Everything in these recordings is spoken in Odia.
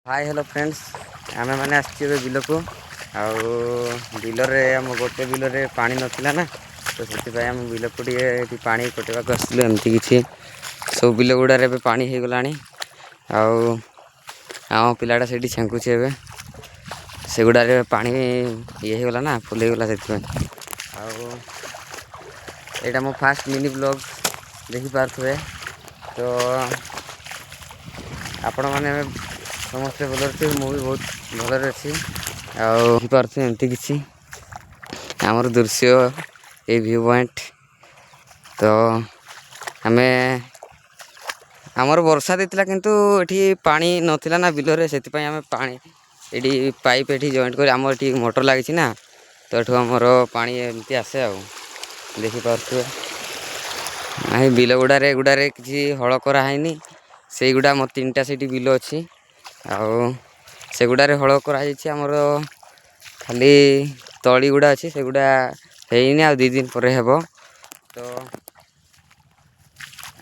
ହାଇ, ହ୍ୟାଲୋ ଫ୍ରେଣ୍ଡସ୍, ଆମେମାନେ ଆସିଛୁ ଏବେ ବିଲକୁ। ଆଉ ବିଲରେ, ଆମ ଗୋଟେ ବିଲରେ ପାଣି ନଥିଲା ନା, ତ ସେଥିପାଇଁ ଆମ ବିଲକୁ ଟିକେ ଏଠି ପାଣି କଟେଇବାକୁ ଆସିଥିଲୁ। ଏମିତି କିଛି ସବୁ ବିଲ ଗୁଡ଼ାରେ ଏବେ ପାଣି ହେଇଗଲାଣି। ଆଉ ଆମ ପିଲାଟା ସେଇଠି ଛେଙ୍କୁଛି। ଏବେ ସେଗୁଡ଼ାରେ ପାଣି ଇଏ ହେଇଗଲା ନା, ଫୁଲ୍ ହେଇଗଲା, ସେଥିପାଇଁ। ଆଉ ଏଇଟା ମୋ ଫାଷ୍ଟ ମିନି ବ୍ଲଗ୍, ଦେଖିପାରୁଥିବେ ତ। ଆପଣମାନେ ସମସ୍ତେ ଭଲରେ ଥିବେ, ମୁଁ ବି ବହୁତ ଭଲରେ ଅଛି। ଆଉ ଦେଖିପାରୁଥିବେ, ଏମିତି କିଛି ଆମର ଦୃଶ୍ୟ, ଏଇ ଭ୍ୟୁ ପଏଣ୍ଟ। ତ ଆମେ ଆମର ବର୍ଷା ଦେଇଥିଲା, କିନ୍ତୁ ଏଠି ପାଣି ନଥିଲା ନା ବିଲରେ। ସେଥିପାଇଁ ଆମେ ପାଣି ଏଠି ପାଇପ୍ ଏଠି ଜଏଣ୍ଟ କରି, ଆମର ଏଠି ମୋଟର ଲାଗିଛି ନା, ତ ଏଠୁ ଆମର ପାଣି ଏମିତି ଆସେ। ଆଉ ଦେଖିପାରୁଥିବେ ନାହିଁ, ବିଲ ଗୁଡ଼ାରେ, ଏଗୁଡ଼ାରେ କିଛି ହଳ କରାହେଇନି। ସେଇଗୁଡ଼ା ଆମ ତିନିଟା ସେଇଠି ବିଲ ଅଛି, ଆଉ ସେଗୁଡ଼ାରେ ହଳ କରାହେଇଛି। ଆମର ଖାଲି ତଳି ଗୁଡ଼ା ଅଛି, ସେଗୁଡ଼ା ହେଇନି, ଆଉ 2 ଦିନ ପରେ ହେବ। ତ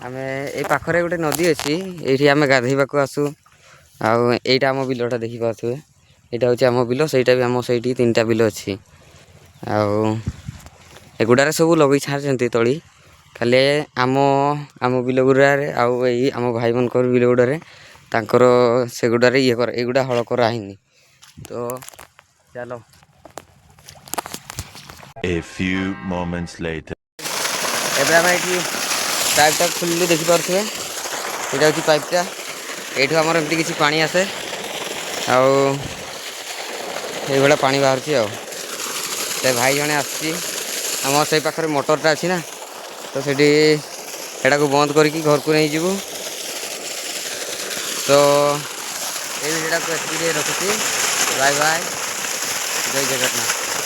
ଆମେ ଏଇ ପାଖରେ ଗୋଟେ ନଦୀ ଅଛି, ଏଇଠି ଆମେ ଗାଧୋଇବାକୁ ଆସୁ। ଆଉ ଏଇଟା ଆମ ବିଲଟା, ଦେଖିପାରୁଥିବେ, ଏଇଟା ହେଉଛି ଆମ ବିଲ। ସେଇଟା ବି ଆମ, ସେଇଠି ତିନିଟା ବିଲ ଅଛି। ଆଉ ଏଗୁଡ଼ାରେ ସବୁ ଲଗେଇ ଛାଡ଼ିଛନ୍ତି ତଳି। ଖାଲି ଆମ ବିଲ ଗୁଡ଼ାରେ ଆଉ ଏଇ ଆମ ଭାଇମାନଙ୍କର ବିଲ ଗୁଡ଼ାରେ, ତାଙ୍କର ସେଗୁଡ଼ାରେ ଇଏ କର, ଏଗୁଡ଼ା ହଳ କରାହେଇନି। ତ ଚାଲ। A few moments later. ଏବେ ଆମେ ଏଇଠି ପାଇପ୍ଟା ଖୋଲିଲୁ, ଦେଖିପାରୁଥିବେ, ଏଇଟା ହେଉଛି ପାଇପ୍ଟା। ଏଇଠୁ ଆମର ଏମିତି କିଛି ପାଣି ଆସେ ଆଉ ଏଇଭଳିଆ ପାଣି ବାହାରୁଛି। ଆଉ ସେ ଭାଇ ଜଣେ ଆସିଛି, ଆମ ସେଇ ପାଖରେ ମୋଟରଟା ଅଛି ନା, ତ ସେଠି ଏଟାକୁ ବନ୍ଦ କରିକି ଘରକୁ ନେଇଯିବୁ। ତ ଏଇ ଭିଡ଼ିଓଟାକୁ ଏତିକିରେ ରଖୁଛି। ବାଏ ବାଏ, ଜୟ ଜଗନ୍ନାଥ।